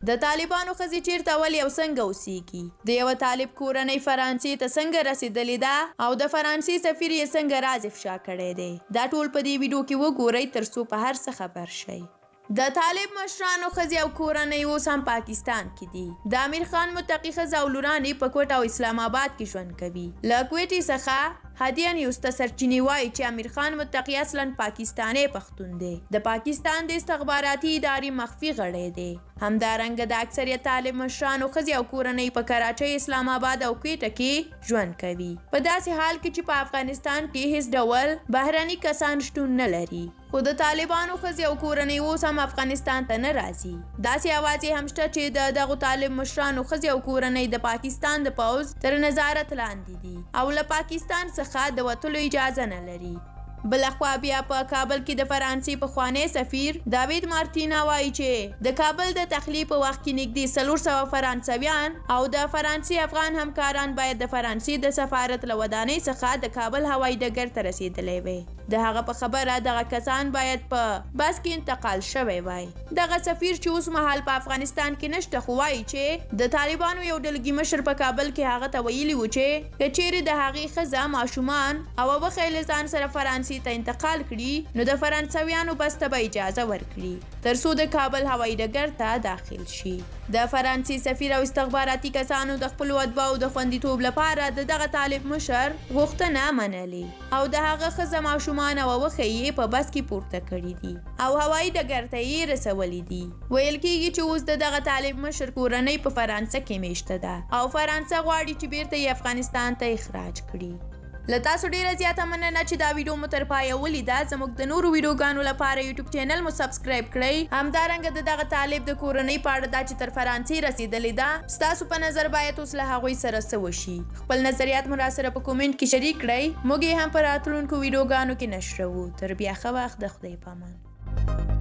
د طالبانو ښځې چېرته، ولې او څنګه اوسېږي؟ د یوه طالب کورنۍ فرانسې ته څنګه رسېدلې ده او د فرانسې سفیر یې څنګه راز افشا کړی دی؟ دا ټول په دې ویډیو کې وګورئ تر څو په هر څه خبر شئ. د طالب مشرانو ښځې او کورنۍ اوس هم پاکستان کې دي. د امیر خان متقي ښځه او لورانې په کوټه او اسلام آباد کې ژوند کوي. له کویټې څخه هدیه نیوز ته سرچینې وايي چې امیر خان متقي اصلاً پاکستانی پښتون دی، د پاکستان د استخباراتي ادارې مخفي غړی دی. همدارنګه د اکثریت طالب مشرانو ښځې او کورنۍ په کراچۍ، اسلام آباد او کویټه کې ژوند کوي، په داسې حال کې چې په افغانستان کې هیڅ ډول بهرني کسان شتون نه لري. خو د طالبانو ښځې او کورنۍ اوس هم افغانستان ته نه راځي. داسې اوازې هم شته چې د دغو طالب مشرانو ښځې او کورنۍ د پاکستان د پوځ تر نظارت لاندې دي او له پاکستان څخه د وتلو اجازه نه لري. بلخوا بیا په کابل کې د فرانسې پخوانی سفیر داوید مارتینا وايي چې د کابل د تخلیې په وخت کې نږدې 400 فرانسویان او د فرانسې افغان همکاران باید د فرانسې د سفارت له ودانۍ څخه د کابل هوایي ډګر ته رسېدلی وی. د هغه په خبره دغه کسان باید په بس کې انتقال شوی وای. دغه سفیر چې اوس مهال په افغانستان کې نشته خو وایي چې د طالبانو یو ډلګي مشر په کابل کې هغه ته ویلي وو چې که چیرې د هغې ښځه، ماشومان او اوښی له ځان سره فرانسې ته انتقال کړي نو د فرانسویانو بس ته به اجازه ورکړي تر څو د کابل هوایي ډګر ته داخل شي. د فرانسې سفیر او استخباراتي کسانو د خپلو اتباعو د خوندیتوب لپاره د دغه طالب مشر غوښتنه منلې او د هغه ښځه، ماشومان او اوښی یې په بس کې پورته کړي دي او هوایي ډګر ته یې رسولي دي. ویل کیږي چې اوس د دغه طالب مشر کورنۍ په فرانسه کې میشته ده او فرانسه غواړي چې بیرته یې افغانستان ته اخراج کړي. له تاسو ډیره زیاته مننه چې دا ویډیو مو تر پایه ولیده. زموږ د نورو ویډیوګانو لپاره یوټیوب چینل مو سبسکرایب کړئ. همدارنګه د دغه طالب د کورنۍ په اړه دا چې تر فرانسې رسیدلې ده، ستاسو په نظر باید اوس له هغوی سره څه وشي؟ خپل نظریات مو راسره په کومنټ کې شریک کړئ، موږ یې هم په راتلونکو ویډیوګانو کې نشروو. تر بیا ښه وخت، د خدای پامان.